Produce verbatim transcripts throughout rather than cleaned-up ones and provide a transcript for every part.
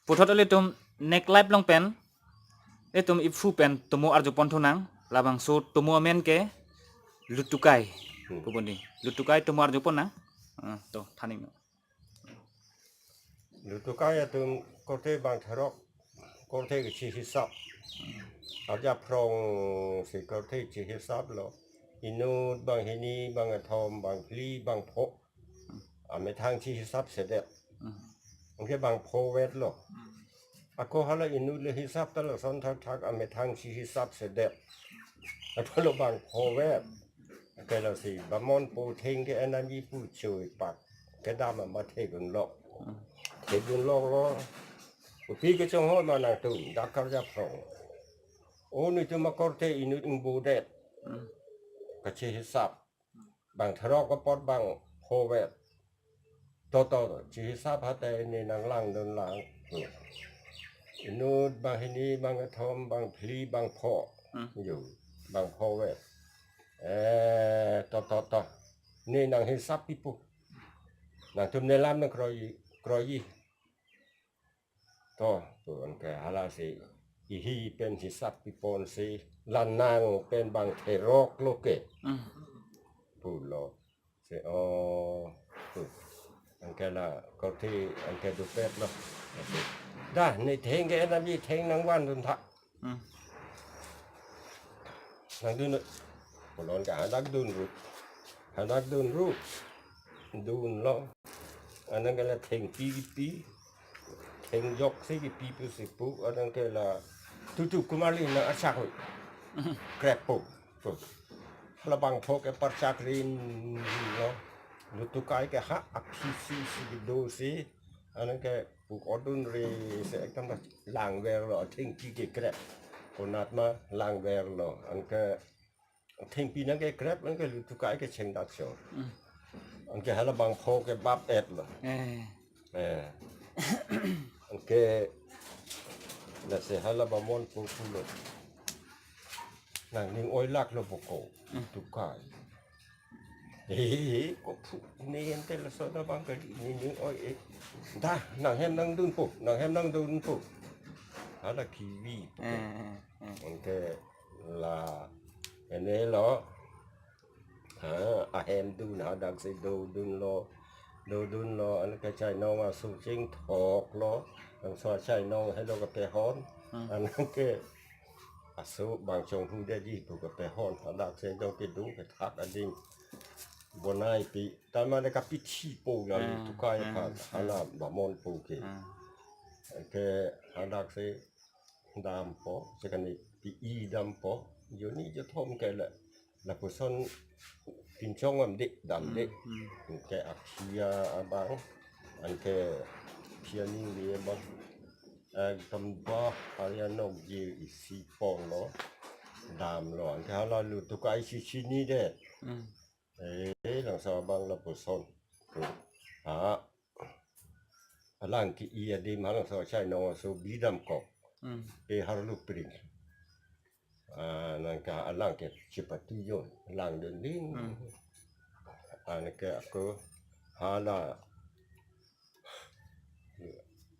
Puthot ilitum next live along pen, ilitum iphu pen tomo arjupon thunang, labangso tomo amen ke Lutukai. Hmm. Pupuni. Lutukai tomo arjupon nang. Ah, to, thaning. Lutukai atum korte bang therok, korte kechihisap. Arja phrong si korte chihisap lo. Inut bang hini, bang kethom, bang phli, bang pho. Amethang chihisap sedet. Hmm. Anke bang pho vet lo. Ako hala inut le hisap ta lason thakthak amethang chihisap sedet. Atlo bang pho vet. Ke lasi bamonpo theng ke enam ji pu choi pak. Kedam amat thedun lok. Thedun lok lo. Kopi kechonghoi ma nangtum, dak karja phrong. O netum akorte inut ingbodet. Hmm. Kachihisap. Bang therok apot bang pho vet. Toto, chihisap hate ne nanglangdun lang. Hmm. Inut bang hini, bang kethom, bang phli, bang pho. Hmm. Yo, bang pho vet. Eh, to, to, to. Ne nanghisap pipo. Nangtum ne lam nangkroi, kroi. To, pu anke hala si ihi pen hisap pipon si la nang pen bang therok lo ke. Hmm. Pulo. Si, oh, pu. Anke la korte anke dopet lo. Dah, ne theng ke enam ji theng nangvandun tha. Hmm. Nangdun. Pulo anke hadak dunru. Hadak dunru. Dunlo. Anang ke la thengpi kipi. Thengjok si kipi pusi pu. Anang ke la tutu kumali na achak hui. Krep pu. Pu. Hala bang pho ke parchak rinlo. Lutukai ke ha aphi si si do si. Anang ke pu odun re si ekdom langver lo, thengpi ke krep. Konat ma langver lo. Anke thengpi nangkekrep, anke Lutukai ke chengdak chor. Hmm. Anke hala bang pho ke bap et lo. Eh. Eh. Anke lasi hala bamonpo pulo. Nangning oilak lo pu ko. Hmm. Lutukai. Eh, ko phu ne ente lason abang kali nening oi eh. Dah, nanghem nangdunpo, nanghem nangdunpo. Hala kivi. Eh, eh, eh. Anke la ene lo. Ha, ahem dun hadak si dodunlo. Dodunlo, anke chainong aso chingthok lo. Laso chainong helo kapehon. Hmm. Anke aso bang chonghu de ji pu kapehon. Hadak si dong kedo kethak adim. Bonai pi. Tama de kapithi po la. Hmm. Lutukai, hmm, aphan. Hmm. Hala bamonpo ke. Hmm. Anke hadak si dampo, sekani pi-i dampo, joni jothom ke la, lapuson pinchong am de, dam de. Hmm, hmm. Ke akhia abang, anke phiani ri abang. Ekdom bah, arya nokjir isi pon lo, damlo, anke hala Lutukai si chini de. Hmm. Eh, laso abang lapuson. Ah. Alang ke-i adim halaso chainong aso bidam kok. Hmm. Eh, harlu pring. Ah, nangke alang ke chipatu jo, langdun ding. Hmm. Anke ako hala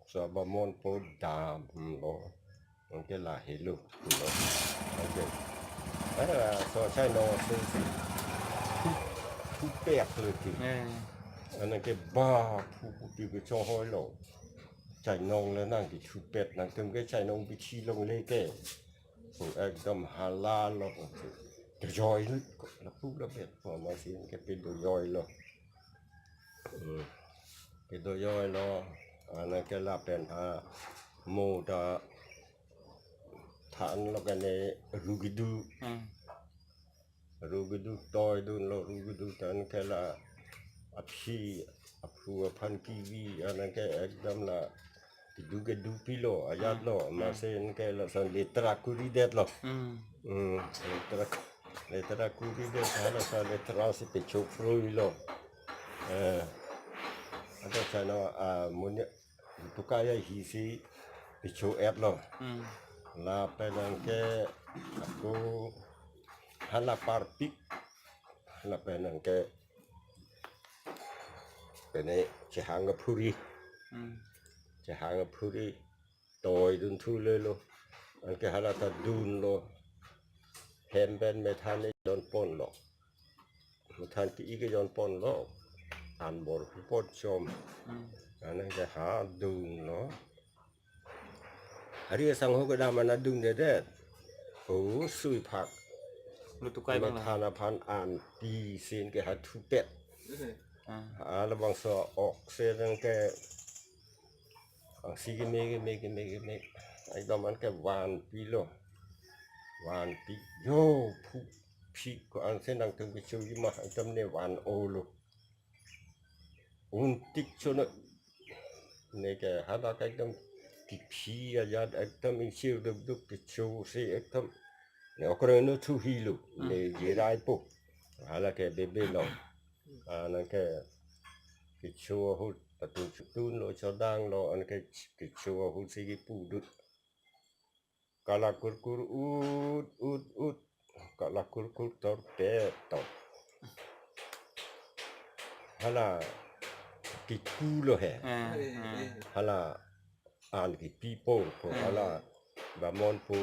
so bamonpo damlo. Anke lahelo, lo. Anke, eh, so chainong aso si thu, thupek lo ke. Eh. Anke ba phu phu pi kechonghoi lo. Chainong le nangkethupet, nangtum ke chainong bithi longle ke. Pu ekdom hala lo. Dojoi lo, lapu labet po, amatsi ke pe dojoi lo. Hmm. Pe dojoi lo, anke lapen ha mo ta than lo kene ru kedu. Hmm. Ru kedu toidunlo, ru kedu than ke la aphi, aphu aphan kivi, anke ekdom la kedu kedu pilo, ajat lo, hmm, amatsi ke lason letra kuri det lo. Hmm. Hmm, letra, letra kuri det, halaso letra si pecho frui lo. Eh, ada sana, ah, munya, Lutukai ahi si pecho et lo. Hmm. Lapen anke ako hala parpik. Lapen anke pene chehang aphuri. Hmm. Chehang aphuri. Toidun thu lelo. Anke hala ta dunlo. Hem pen methan ke jonponlo. Methan ke-i ke jonponlo. Anbor pupon chom. Hmm. Anke ha dunlo. Hari asangho kedam an adundedet. O sui phak. Lo tukai bang la. Methan aphan an pi sin ke ha thupet. Ah. Halabangso ok se nang ke. Angsi keme, keme, keme, keme. Ekdom anke vanpilo. Vanpi. Yo, phu, phi ko-an se nangtum kecho ji ma, ekdom ne van-olo. Untik chono. Neke hadak ekdom kiphi ajat ekdom ingsir dukduk kecho si ekdom. Ne okorno thu hilo. Ne jirai po. Hala ke bebe lo. Anke kecho ahut, patun chutun lo, chodang lo, anke kecho ahut si kipudut. Kala kurkur ut, ut, ut. Kala kurkur tor pet tor. Hala kiku lo he. Ah, ah. Hala an kipi po, po. Hmm. Hala bamonpo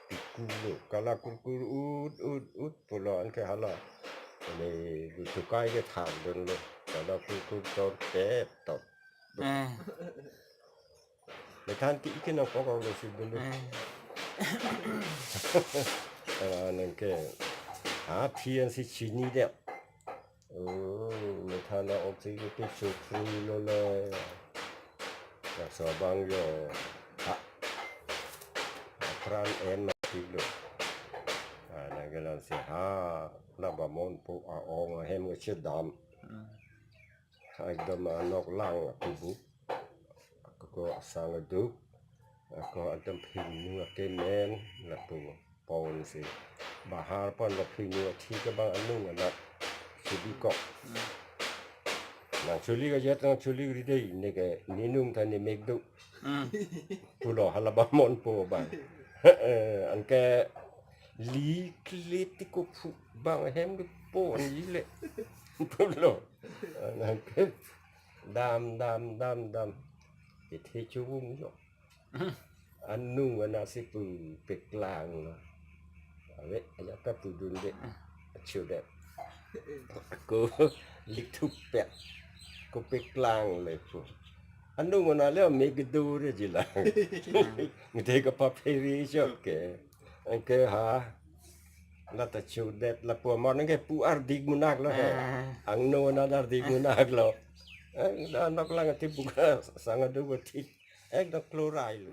kiku lo. Kala kurkur ut, ut, ut pulo anke hala. Ini tukai ke thang dunlo. Kala kurkur tor pet tor. Ah. Methan ke-i ke nangkok lo si dunlo. Ah. Ah, nang ke. Ha, phi an si chinidet. Oh, methan a-ok si ke chukri lo le. Laso abang yo. Ha. Apran en mati lo. Ah, nang ke lan si ha. La bamonpo a-ong ahem ke chedam. Hmm. Ekdom anoklang akubuk. Ako asang aduk. Ako ekdom phinu akemen. Lapu. Pon si. Bahar pon lo phinu athi ke bang anung anak. Chibikok. Hmm. Nang chuli ke jet nang chuli ri dei, neke ninung ta ne mek do. Hmm. Pulo hala bamonpo bang. Eh, anke li kle ti ko phu bang hem ke pon ji le. Pulo. Anke dam, dam, dam, dam. Kethe chuvung jo. Anung anak si pu peklang lo. Ave, aya ka pudunde. Achudet. Ko lik thupet. Ko peklang le pu. Anung anak le me gedure jilang. Ngede ka paperi jo ke. Anke ha. La ta chudet lapu amar nang ke pu ardik munak lo he. Ah. Angno anak ardik munak lo. Eh, da anoklang ati buka sang aduk athi. Ekdom klorai lo.